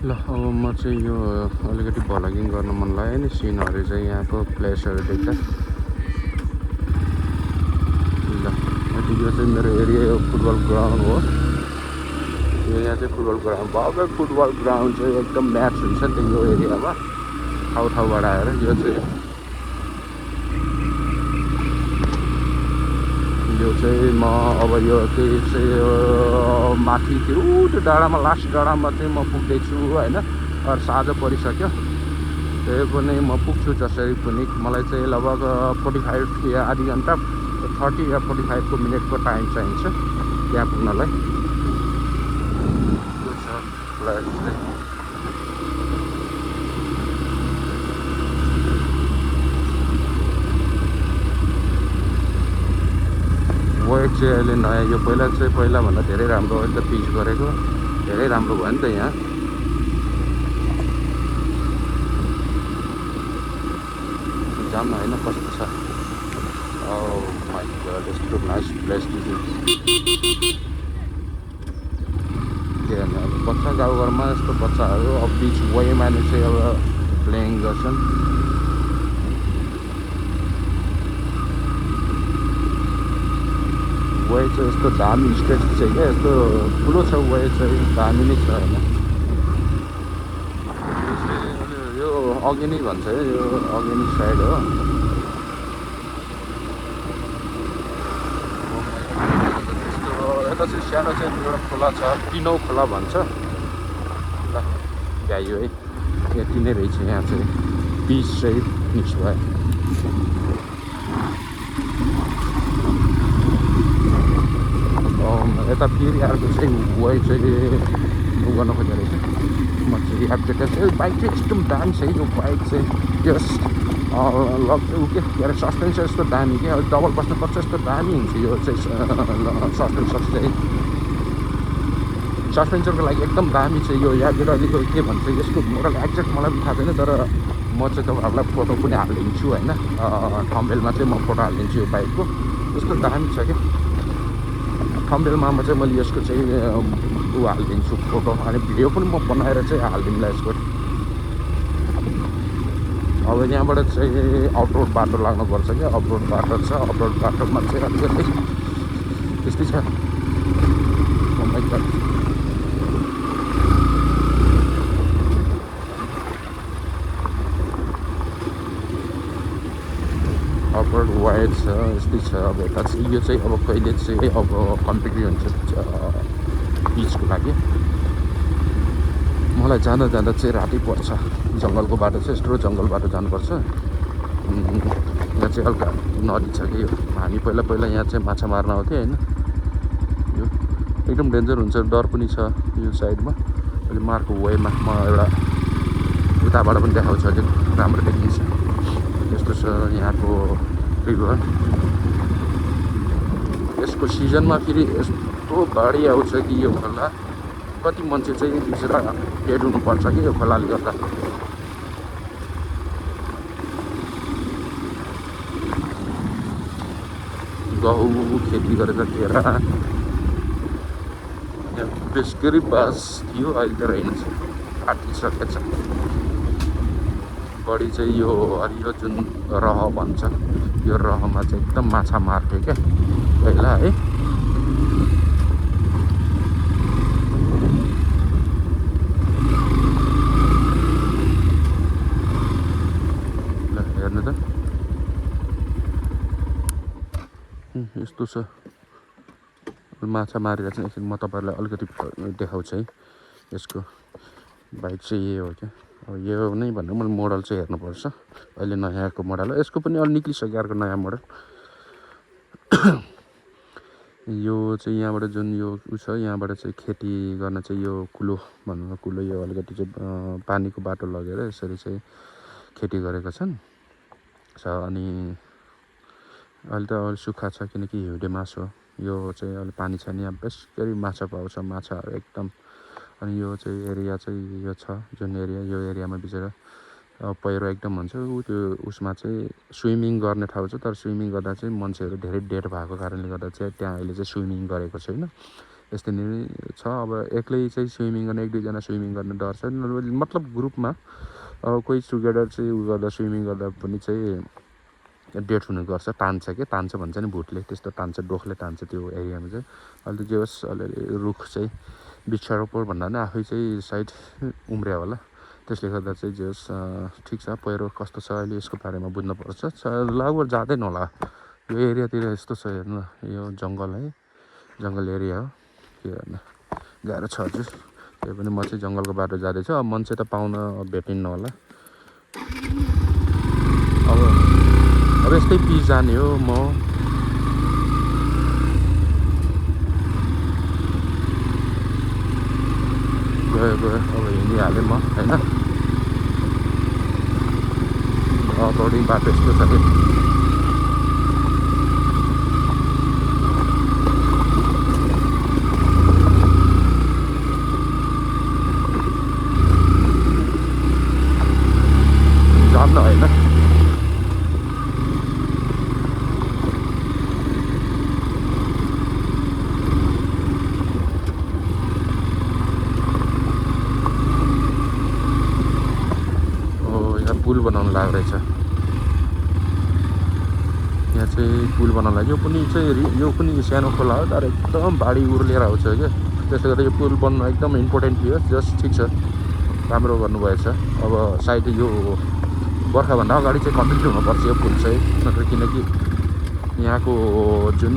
ल अब म चाहिँ यो अलिकति भ्लगिङ गर्न मन लाग्यो नि सिनहरू चाहिँ यहाँको प्लेसहरू देख्दा ल यो चाहिँ मेरो एरिया यो फुटबल ग्राउन्ड हो यो यहाँ चाहिँ फुटबल ग्राउन्ड भव्य फुटबल ग्राउन्ड चाहिँ एकदम म्याच हुन्छ नि त यो एरियामा ठाउँबाट आएर यो चाहिँ म अब यो चाहिँ माथि त्यो त्यो डाँडामा लास्ट डाँडामा चाहिँ म पुग्दैछु होइन साँझ परिसक्यो त्यही पनि म पुग्छु जसरी पनि मलाई चाहिँ लगभग 45 या आधी घन्टा 30 या 45 मिनटको टाइम चाहिन्छ त्यहाँ पुग्नलाई वेट चाहिँ अहिले नयाँ यो पहिलाभन्दा धेरै राम्रो हो नि त पिच गरेको धेरै राम्रो भयो नि त यहाँ जान्न होइन कस्तो छ माइ गॉड यस्तो नाइस प्लेस के भन्नु अब बच्चा गाउँघरमा यस्तो बच्चाहरू अब बिच वेमा नै चाहिँ अब प्लेइङ गर्छन् वे चाहिँ यस्तो दामी स्टेज चाहिँ क्या यस्तो ठुलो छ वे चाहिँ दामी नै छ होइन यो अघि नै भन्छ है यो अघि नै साइड हो यता चाहिँ सानो चाहिँ एउटा खोला छ तिनौ खोला भन्छ ल गाइयो है यति नै रहेछ यहाँ चाहिँ बिच चाहिँ मिक्स भयो यता फेरि अर्को चाहिँ वे चाहिँ उ गर्न खोजेको रहेछ म चाहिँ एडभर्टाइज बाइक चाहिँ एकदम दामी छ यो बाइक चाहिँ यस उ के अरे सस्पेन्सर यस्तो दामी क्या डबल बस्नुपर्छ यस्तो दामी हुन्छ यो चाहिँ सस्पेन्सरको लागि एकदम दामी छ यो यागिर अहिलेको के भन्छ यसको मोडल एक्ज्याक्ट मलाई पनि थाहा छैन तर म चाहिँ तपाईँहरूलाई फोटो पनि हालिदिन्छु होइन थम्बनेलमा चाहिँ म फोटो हालिदिन्छु यो बाइकको यस्तो दामी छ क्या थम्बनेलमा चाहिँ मैले यसको चाहिँ उ हालिदिन्छु फोटो अनि भिडियो पनि म बनाएर चाहिँ हालिदिउँला यसको अब यहाँबाट चाहिँ अफरोड बाटो लाग्नुपर्छ क्या अफरोड बाटो छ अफरोड बाटोमा चाहिँ अलिकति त्यस्तै छ अफरोड वाइड छ यस्तै छ अब यता चाहिँ यो चाहिँ अब कहिले चाहिँ अब कम्प्लिट हुन्छ बिचको लागि मलाई जाँदा चाहिँ राति पर्छ जङ्गलको बाटो चाहिँ यस्तो जङ्गल बाटो जानुपर्छ यहाँ चाहिँ हल्का नदी छ कि यो हामी पहिला यहाँ चाहिँ माछा मार्न आउँथ्यो होइन यो एकदम डेन्जर हुन्छ डर पनि छ यो साइडमा अहिले मार्को वेमा म एउटा उताबाट पनि देखाउँछु अझै राम्रो देखिन्छ यस्तो छ यहाँको रिभर यसको सिजनमा फेरि यस्तो बाढी आउँछ कि यो खोला कति मान्छे चाहिँ बिचरा डेड हुनुपर्छ कि यो खोलाले गर्दा गहुँ खेती गरेर तेरा बेसगरी बास थियो अहिले त रहेछ काटिसकेको छ बढी चाहिँ यो हरियो जुन रह भन्छ यो रहमा चाहिँ एकदम माछा मार्थ्यो क्या पहिला है ल हेर्नु त यस्तो छ माछा मारेर चाहिँ एकछिन म तपाईँहरूलाई अलिकति देखाउँछु है यसको बाइक चाहिँ यही हो क्या अब यो नै भन्नु मैले मोडल चाहिँ हेर्नुपर्छ अहिले नयाँको मोडल हो यसको पनि अलि निक्लिसक्यो अर्को नयाँ मोडल यो चाहिँ यहाँबाट जुन यो उ छ यहाँबाट चाहिँ खेती गर्न चाहिँ यो कुलो भनौँ न कुलो यो अलिकति चाहिँ पानीको बाटो लगेर यसरी चाहिँ खेती गरेका छन् अनि अहिले त अलि सुक्खा छ किनकि हिउँदे मास हो यो चाहिँ अहिले पानी छैन यहाँ बेसरी माछा पाउँछ माछाहरू एकदम अनि यो चाहिँ एरिया चाहिँ यो छ जुन एरिया यो एरियामा बिचरा पहिरो एकदम हुन्छ त्यो उसमा चाहिँ स्विमिङ गर्ने ठाउँ छ तर स्विमिङ गर्दा चाहिँ मान्छेहरू धेरै डेड भएको कारणले गर्दा चाहिँ त्यहाँ अहिले चाहिँ स्विमिङ गरेको छैन यस्तै नै छ। अब एक्लै चाहिँ स्विमिङ गर्ने 1-2 जना स्विमिङ गर्ने डर छ, मतलब ग्रुपमा अब कोही टुगेदर चाहिँ उ गर्दा स्विमिङ गर्दा पनि चाहिँ डेथ हुने गर्छ, तान्छ भन्छ नि, भुटले त्यस्तो तान्छ, डोखले तान्छ त्यो एरियामा चाहिँ। अहिले जे होस् अलिअलि रुख चाहिँ वृक्षारोपण भन्दा पनि आफै चाहिँ साइड उम्रियो होला, त्यसले गर्दा चाहिँ जे होस् ठिक छ। पहिरो कस्तो छ अहिले यसको बारेमा बुझ्नुपर्छ, लगभग जाँदैन होला यो एरियातिर, यस्तो छ हेर्नु, यो जङ्गल है, जङ्गल एरिया हो, के गर्नु गाह्रो छ हजुर। त्यही पनि म चाहिँ जङ्गलको बाटो जाँदैछु, अब मान्छे त पाउन भेटिन्न होला। अब यस्तै पिस जाने हो म, गयो अब हिँडिहालेँ म होइन। अकर्डिङ बाटो यस्तो छ कि जान्न होइन। पुल बनाउनु लाग्दो रहेछ यहाँ चाहिँ, पुल बनाउनु लाग्यो। यो पनि सानो खोला हो तर एकदम बाढी उर्लिएर आउँछ क्या, त्यसले गर्दा यो पुल बन्नु एकदम इम्पोर्टेन्ट थियो। जस्ट ठिक छ, राम्रो गर्नुभएछ। अब सायद यो बर्खाभन्दा अगाडि चाहिँ कम्प्लिट हुनुपर्छ यो पुल चाहिँ, नत्र किनकि यहाँको जुन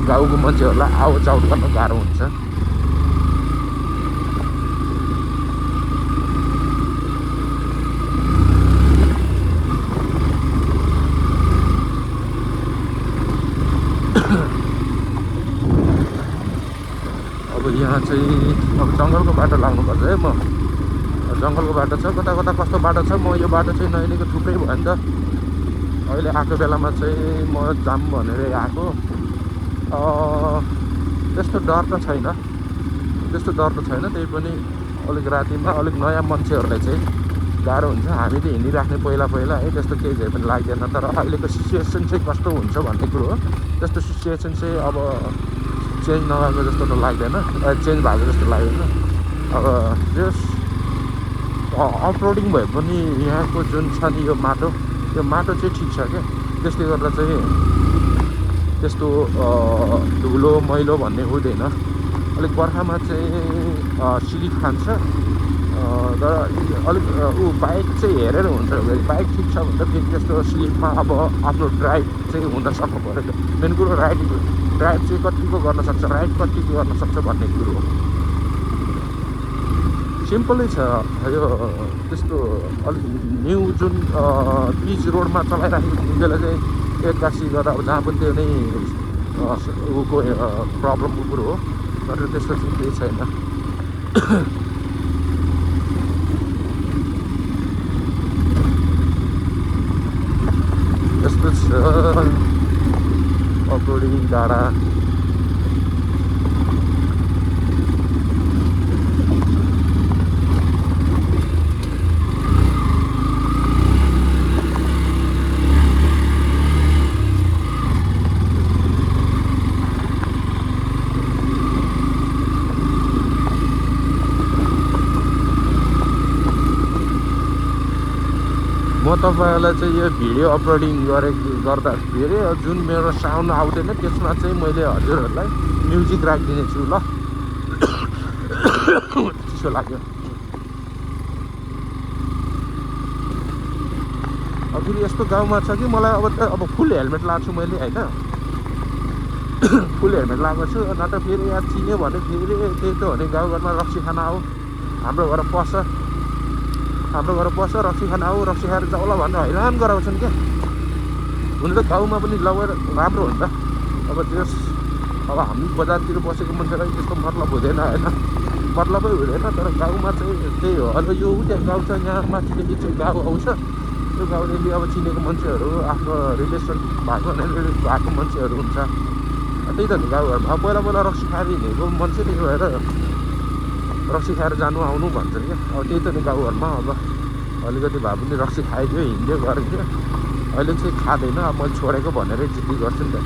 गाउँको मान्छेहरूलाई आवत जावत गर्न गाह्रो हुन्छ। अब यहाँ चाहिँ अब जङ्गलको बाटो लाग्नुपर्छ है म, जङ्गलको बाटो छ, कता कता कस्तो बाटो छ। म यो बाटो चाहिँ नहिलेको थुप्रै भयो नि त, अहिले आएको बेलामा चाहिँ म जाम भनेर आएको। त्यस्तो डर त छैन, त्यही पनि अलिक रातिमा अलिक नयाँ मान्छेहरूलाई चाहिँ गाह्रो हुन्छ। हामीले हिँडिराख्ने पहिला है, त्यस्तो केही चाहिँ पनि लाग्दैन। तर अहिलेको सिचुएसन चाहिँ कस्तो हुन्छ भन्ने कुरो हो, त्यस्तो सिचुएसन चाहिँ अब चेन्ज नभएको जस्तो त लाग्दैन, चेन्ज भएको जस्तो लाग्दैन। अब जस अफरोडिङ भए पनि यहाँको जुन छ नि यो माटो चाहिँ ठिक छ क्या, त्यसले गर्दा चाहिँ त्यस्तो धुलो मैलो भन्ने हुँदैन। अलिक बर्खामा चाहिँ स्लिप खान्छ, तर अलिक बाइक चाहिँ हेरेर हुन्छ। बाइक ठिक छ भने त फेरि त्यस्तो स्लिपमा अब आफ्नो ड्राइभ चाहिँ हुन सक्नु पऱ्यो। मेन कुरो ड्राइभ चाहिँ कतिको गर्न सक्छ, राइड कतिको गर्न सक्छ भन्ने कुरो हो। सिम्पलै छ यो, त्यस्तो अलिक न्यू जुन पिच रोडमा चलाइराखेको बेला चाहिँ एक्कासी गर्दा अब जहाँ पनि त्यो नै उको प्रब्लमको कुरो हो, तर त्यस्तो चाहिँ केही छैन। यस्तो छ अकर्डिङ डाँडा। म तपाईँहरूलाई चाहिँ यो भिडियो अपलोडिङ गर्दाखेरि जुन मेरो साउन्ड आउँदैन त्यसमा चाहिँ मैले हजुरहरूलाई म्युजिक राखिदिनेछु ल। चिसो लाग्यो। अब फेरि यस्तो गाउँमा छ कि मलाई अब फुल हेलमेट लगाएको छु मैले होइन, फुल हेलमेट लगाएको छु। नत्र फेरि यहाँ चिन्यो भने फेरि त्यही त हो नि, गाउँघरमा रक्सी खाना आऊ, हाम्रो घर पस रक्सी खाना आऊ, रक्सी खाएर जाउला भनेर हैरान गराउँछन् क्या। हुन त गाउँमा पनि लगेर राम्रो हुन्छ। अब त्यस अब हामी बजारतिर बसेको मान्छेलाई त्यस्तो मतलब हुँदैन होइन, मतलबै हुँदैन। तर गाउँमा चाहिँ त्यही हो। अब यो त्यहाँ गाउँ छ, यहाँ माथिदेखि चाहिँ गाउँ आउँछ, त्यो गाउँदेखि अब चिनेको मान्छेहरू, आफ्नो रिलेसन भएको मान्छेहरू हुन्छ। त्यही त गाउँघरमा पहिला रक्सी खाएर हिँडेको मान्छे, त्यही भएर रक्सी खाएर जानु आउनु भन्छन् क्या। अब त्यही त नि गाउँघरमा अब अलिकति भए पनि रक्सी खाइदियो हिँड्यो गर्थ्यो, अहिले चाहिँ खाँदैन। अब मैले छोडेको भनेरै जिद्दी गर्छु नि त।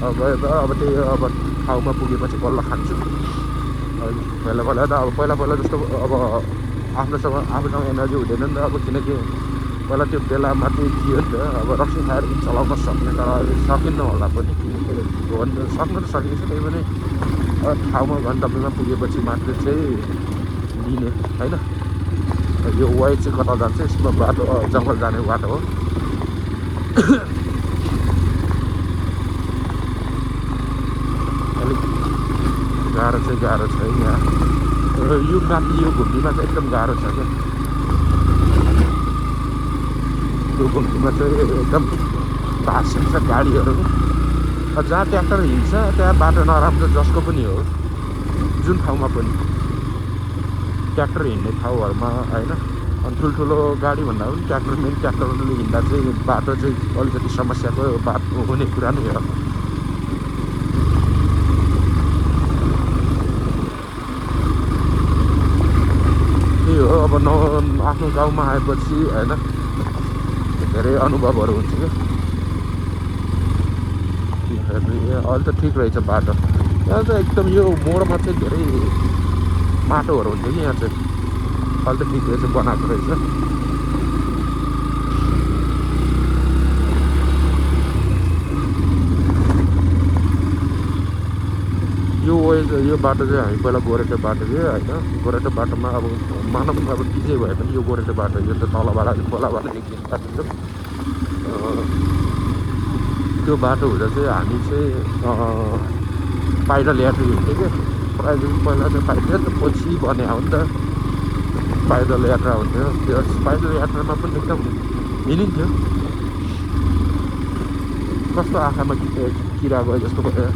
अब त्यही अब ठाउँमा पुगेपछि बल्ल खान्छु। पहिला पहिला त अब पहिला जस्तो अब आफूसँग एनर्जी हुँदैन नि त अब, किनकि पहिला त्यो बेलामा चाहिँ थियो नि त अब रक्सी खाएर चलाउन सक्ने, तर अहिले सकिन्न होला पनि। सक्नु त सकिन्छ, त्यही पनि ठाउँमा गन्तव्यमा पुगेपछि मात्र चाहिँ लिने होइन। यो वाइ चाहिँ कता जान्छ, यसमा बाटो जङ्गल जाने बाटो हो। अलिक गाह्रो छ यहाँ, यो माथि यो घुम्तीमा चाहिँ एकदम गाह्रो छ क्या। यो घुम्तीमा चाहिँ एकदम भाँसिन्छ गाडीहरू। जहाँ ट्र्याक्टर हिँड्छ त्यहाँ बाटो नराम्रो जसको पनि हो, जुन ठाउँमा पनि ट्र्याक्टर हिँड्ने ठाउँहरूमा होइन। अनि ठुल्ठुलो गाडीभन्दा पनि ट्र्याक्टरले हिँड्दा चाहिँ बाटो चाहिँ अलिकति समस्याको बाटो हुने कुरा नै हो। त्यही हो, अब आफ्नो गाउँमा आएपछि होइन धेरै अनुभवहरू हुन्छ क्या। अहिले त ठिक रहेछ बाटो, यहाँ त एकदम यो मोडमा चाहिँ धेरै माटोहरू हुन्थ्यो कि यहाँ चाहिँ, अहिले त ठिक रहेछ, बनाएको रहेछ। यो बाटो चाहिँ हामी पहिला गोरेटो बाटो थियो होइन। गोरेटो बाटोमा अब मानव अब जे भए पनि यो गोरेटो बाटो, यो त तलबाट खोलाबाट निक्लिने बाटो थियो। त्यो बाटो हुँदा चाहिँ हामी चाहिँ पैदल यात्रा हुन्थ्यो क्या। पहिला चाहिँ पैदल, पछि बने हो नि त पैदल यात्रा हुन्थ्यो। त्यो पैदल यात्रामा पनि एकदम हिँडिन्थ्यो। कस्तो आँखामा किरा गयो जस्तो भयो।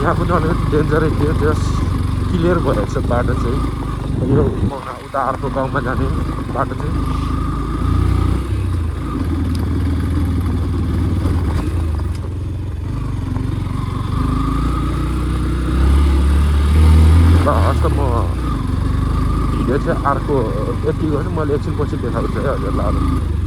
यहाँ पनि अलिकति डेन्जरै थियो, त्यस क्लियर भएको छ बाटो चाहिँ, यो उता अर्को गाउँमा जाने बाटो चाहिँ। हस् त म भिडियो चाहिँ अर्को यति गर्छु, मैले एकछिन पछि देखाउँछु है हजुरलाई।